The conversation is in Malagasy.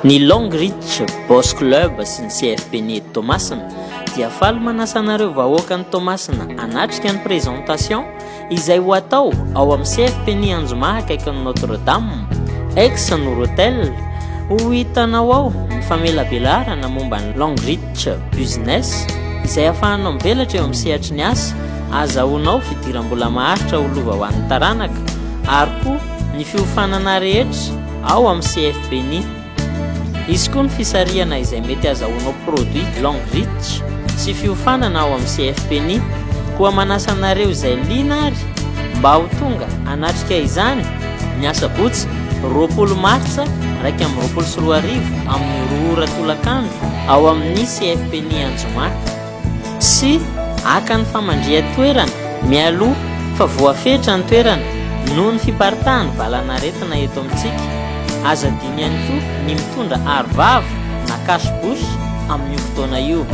Ny Long Reach Boss Club sy ny CFPNI eto Toamasina dia faly manasa anareo vahoakan'i Toamasina hanatrika ny présentation izay ho atao ao amin'ny CFPNI Anjoma akaikin'ny Notre Dame, ex Norotel. Ho hitanao ao ny famelabelarana momba ny Long Reach Business izay ahafahanao mivelatra eo amin'ny sehatry ny asa, ahazahoanao fidiram-bola maharitra ho lova ho an'ny taranaka ary koa ny fiofanana rehetra ao amin'ny CFPNI. Hisy koa ny fisarihana izay mety azahoanao produit Long Reach sy fiofanana ao amin'ny CFPNI. Koa manasa anareo izay liana ary mba ho tonga hanatrika izany ny asabotsy 20 martsa 2021 amin'ny 2 ora tolakandro ao amin'ny CFPNI Anjomaka. Sy haka ny famandrihan-toerana mialoha fa voafetra ny toerana noho ny fiparitahan'ny valan'aretina eto amintsika. Aza adino ihany koa ny mitondra aro vava na cache-bouche amin'io fotoana io.